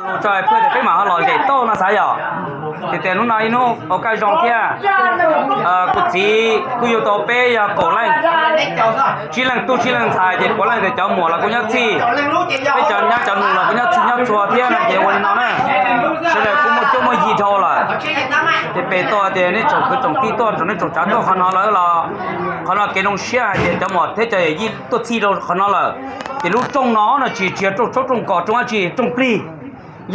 Tso hais peb tias peb mam ho lom zem tau no xav yom. Ces tias hnub no ib hnub ua kaj zoo thiab. Kuv txiv kuj yug tau peb yog kaum leej, tsib leej tub tsib leej ntxhais, ces puav leej tias cov muam los kuj nyob txhij, peb cov nyab cov nus los kuj nyob txhij nyob txhua thiab no ces ua li no na. Sawv daws kuj muaj cuab muaj yig dhau lawm. Ces pem tau tias nej tsoom kwv tsoom tij tuaj, tsoom nej tsoom tsav tuaj qhov no lawm los, qhov no kev zoo siab hais tias cov muam thiab cov yawm yij tuaj txhij rau qhov no lawm. Ces lub rooj no no tsis tsis yog rooj tshoob rooj kos rooj dab tsi, rooj plig.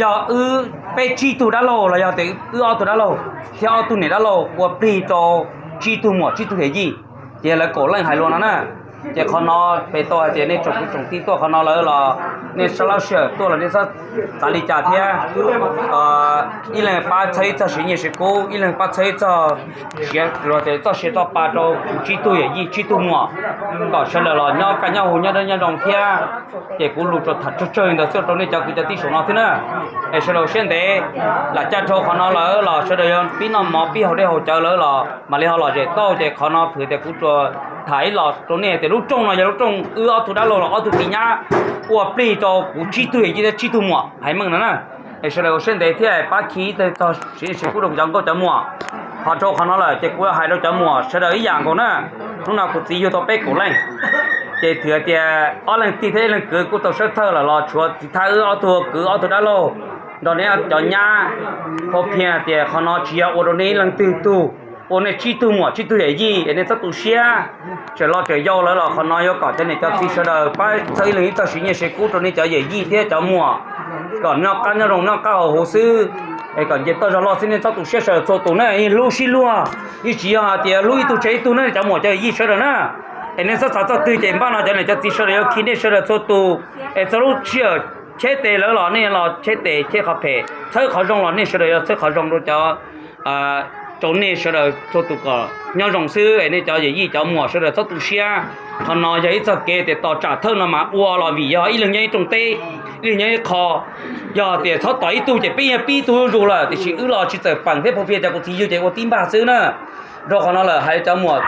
Yog wb peb tsib tug dab laug los yog tias wb ob tug dab laug thiab ob tug niam dab laug ua plig rau tsib tug muam tsib tug yawm yij, ces yog lawv kaum leej hais lus no na. Ces qhov no pem tau hais tias nej tsoom kwv tsoom tij tuaj qhov no lawm los nej sab lab sij hawm tuaj los nej txhob xav li cas thiab. Ib leeg pab txhawb ib txog siv nyiaj siv kub, ib leeg pab txhawb ib txog siav, luag tias txoj sia txoj pa rau tsib tug yawm yij tsib tug muam, kom sawv daws los nyob kaj nyob huv nyob dawb nyob zoo thiab. Ces kuv lus tsuas tham tsawg tsawg li ntawd xwb rau nej cov kwv cov tij saum no thiab na. Es sawv daws siab ntev, lam caj dhau qhov no lawm los sawv daws yog pib noj mov pib haus dej haus cawv lawm los mam li ho lom zem tau. Ces qhov no phwm tias kuv tsuas tham ib los rau nej tias lub rooj no yog lub rooj wb ob tug dab laug los ob tug txiv nyab ua plig rau kuv tsib tug yawm yij thiab tsib tug muam hais meej no na. Es sawv daws ua siab ntev thiab pab khi txog siv kub rau kuv cov nkauj cov muam. Ho rau qhov no lawm ces kuv hais rau cov muam sawv daws ib yam nkaus na. Hnub no kuv txiv yug tau peb kaum leej, ces twb tias ob leeg tij thiab ib leeg kwv kuj tau sawb thawj lawm los tshuav txiv thaj wb ob tug kwv ob tug dab laug nrog nej cov nyab. Phau phiaj tias qhov no tsis yog ua rau nej ib leeg twg tug, ua nej tsib tug muam tsib tug yawm yij es nej txhob tu siab. Tseem los tseem yau lawm los qhov no yuav kom cov niam cov txiv sawv daws pab txhawb ib leeg ib txog siv nyiaj siv kub rau nej cov yawm yij thiab cov muam, kom noj qab nyob zoo noj qab haus huv xwb, es kom nce toj zog loj xwb. Nej txhob tu siab sawv daws txhua tus na, hlub sib luag, yeej tsis yog hais tias hlub ib tug tseg ib tug na cov muam cov yawm yij sawv daws na. Es nej txhob xav txog twg ces npaj no cov niam cov txiv sawv daws yuav khi nej sawv daws txhua tus. Es txog lub sij hawm cheb tes lawm los nej los cheb tes cheb qhov phem, txhawb qhov zoo los nej sawv daws yuav txhawb qhov zoo rau cov, rau nej sawv daws txhua tus kom nyob zoo xwb. Es nej cov yawm yij cov muam sawv daws txhob tu siab. Qhov no yog ib txoj kev tias tos tsam thawj no mas ua los vim yog ib leeg nyob ib rooj teb, ib leeg nyob ib qho. Yog tias txhob tos ib tug ces peb yeej pib ib tug zuj zus lawm, tiam sis wb los tsis txawm peem thiab, phau phiaj cov kuv txiv yug ces ua tib npag xwb na. Rau qhov no lawm hais cov muam,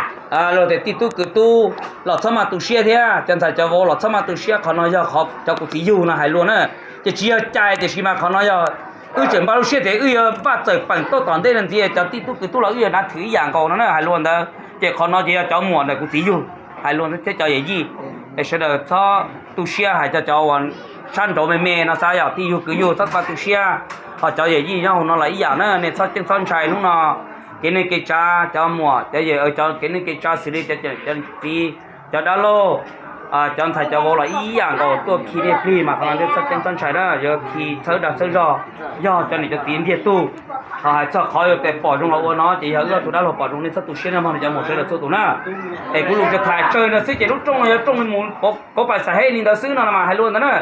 luag tias tij tub kwv tub los txhob maj tu siab thiab cov ntxhais cov vauv los txhob maj tu siab. Qhov no yog qhov cov kuv txiv yug no hais luag na, ces tsis yog cai tiam sis mas qhov no yog wb tseem npaj lub siab tias wb yuav npaj txawm peem tuaj tom ntej no ntxiv, cov tij tub kwv tub los wb yuav hnav thwm ib yam nkaus no na hais luag ntawd. Ces qhov no ces yog cov muam ntawm kuv txiv yug hais luag thiab cov yawm yij. Es sawv daws txhob tu siab, hais cov cov uas sab nraud me me no xav yog tij yug kwv yug txhob maj tu siab. Ho cov yawm yij nyob hauv no los ib yam na, nej txhob ceeb txhob ntshai hnub no. Kev neej kev tsav cov muam cov yawm, kev neej kev tsav xws li cov txiv, cov dab laug, cov ntxhais cov vauv los ib yam nkaus tuaj khi nej plig mas qhov no nej txhob ceeb txhob ntshai na, yuav khi txhawb dag txhawb zog. Yog cov niam cov txiv ntiag tug, ho hais txog qhov yuav tias pom zoo los ua no ces yog wb ob tug dab laug pom zoo, nej txhob tu siab na mog cov muam sawv daws txhua tus na. Es kuv lus tsuas tham tsawg no xwb ces lub rooj no yog rooj me mus kauv pais xav hej li ntawd xwb no mas hais luag ntawd na.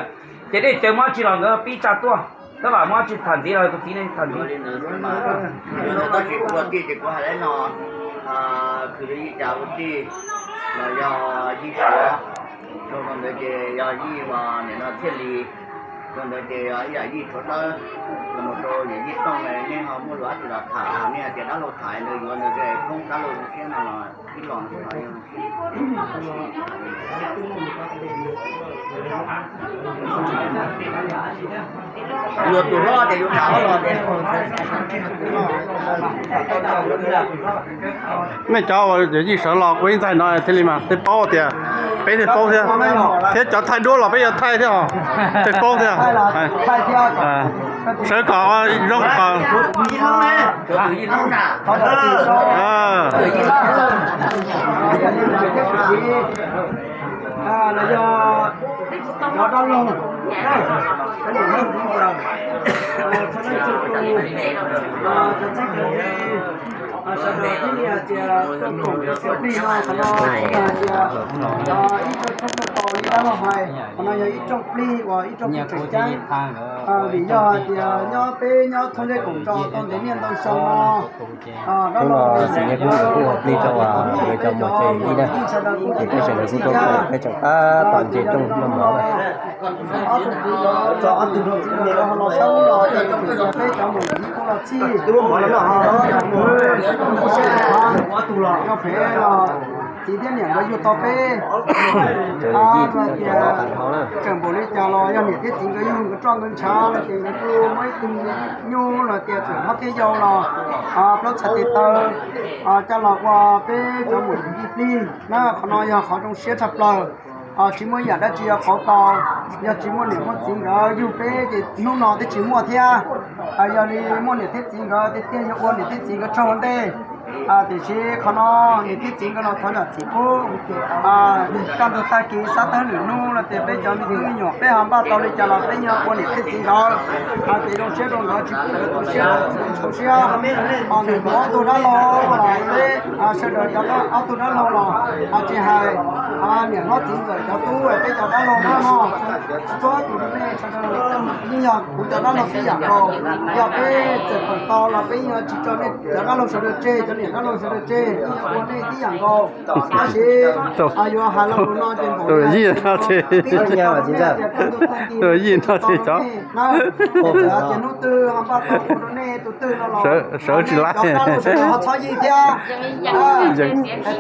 Ces dej cawv muab dab tsi los nkawd pib tsa tuaj, tab vam muab dab tsi tham ntxiv los kuv txiv ne tham ntxiv. Tab sis kuv ua tij ces kuv hais li no, khwv li yij cas ua tij los yog yij suav, rau ntawd ces yog yij mas nim no thiaj li, rau ntawd ces yog ib yam yij tshuav dawb, los mus rau yawm yij tooj, nej ho muaj lus dab tsi los tham, nej hais tias dab laug tham ntawd yuav ntawd poob dab laug siab no los ib los yuav tus hlob ces yuav tham ob los ces nej cov uas yawm yij sawv los ua ib ntxaig no thiaj li mas thiaj paub tias peb thiaj paub thiab, thiab cov thaij duab los peb yuav thaij thiab, thiaj paub thiab. Sawv kom zoo kom Sawv daws thiaj li hais tias rooj plig no qhov no yog hais tias ib rooj plig uas ib rooj plig tseem ceeb, vim yog hais tias nyob peb nyob thoob zej koom txos tau ntev niaj ntau xyoo no, hnub no xib hwb kuj ua plig rau nkawd cov muam cov yij na, ces peb sawv daws kuj tuaj peb tseem tab tom nce rooj noj mov na. Ob tug kwv tso ob tug no txiv los los sab los peb cov muam yij kuj los txhij, yog phem los txiv thiab niam nkawd yug tau peb. Tseem npaum li cas los yog niam thiab txiv nkawd yug nkawd roj nkawd ntshav no ces nkawd kuj nyuj los tias txawm hlob thiab yau los plaub txhais tes taw coj los ua peb cov muam yij plig na. Qhov no yog qhov zoo siab tshaj plaws. Tsis muaj yam dab tsi yuav pauv tau. Yog tsis muaj niam muaj txiv nkawd yug peb ces hnub no twb tsis muaj thiab. Yog li muaj niam thiab txiv nkawd tiag tiag yuav ua niam thiab txiv nkawd tsaug ua ntej. Tiam sis qhov no niam thiab txiv nkawd los thov zam txim pub. Kaj ntug tag kis xab thawb lwm hnub los tias peb cov me tub me nyuam peb ho npaj tau li cas los peb yuav ua niam thiab txiv nkawd. Ces zoo siab rau nkawd tsis pub nkawd tu siab, nkawd txhawj ntshau siab. Ho ntawm ob tug dab laug los peb sawv daws cov ob tug dab laug los tsis hais niam hlob txiv ntxawm cov tub, peb cov dab laug no no, txhua tus nej sawv daws yeej yog kuv cov dab laug tib yam nkaus. Yog peb txawm pawm tau los peb yeej tsis tso nej cov dab laug sawv daws tseg, cov niam dab laug sawv daws tseg, ua nej tib yam nkaus. Tab sis yuav hais los mus no ces tus yij no ces, tus yij no ces cov, ces hnub twg ho npaj tau tus rau nej tus twg no los sawv tsis laib, cov dab laug sawv daws ho txhob yij thiab.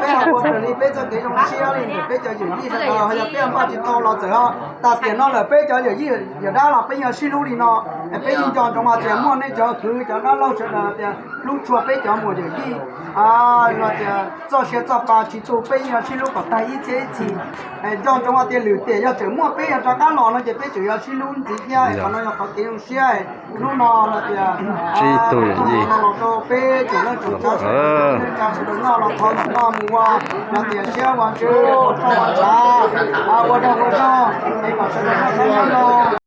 Peb ho ua raws li peb txoj kev zoo siab li ntawm peb cov yawm yij sawv daws, ho yog peb npaj tsis tau los txawm ho tas tiam no lawm peb cov yawm yij yawm dab los peb yuav sib hlub li no. Peb yeej nco ntsoov hais tias muaj nej cov kwv cov dab laug sawv daws tias hlub tshua peb cov muam yawm yij. Los tias txoj sia txoj pa tsis tu peb yeej yuav sib hlub kom tag ib txhiab ib txhis. Nco ntsoov hais tias lwm tiam yog tseem muaj peb yuav rov qab los no ces peb tseem yuav sib hlub ntxiv thiab. Qhov no yog qhov kev zoo siab. Hnub no los tias sib tug yawm yij los rau peb tsoom leej tsoom tsa sawv daws noj los thov ntawm no mus ua los tias siab ua ntsws ua roj ua tshav, ua dag ua zog es kom sawv daws noj qab nyob zoo.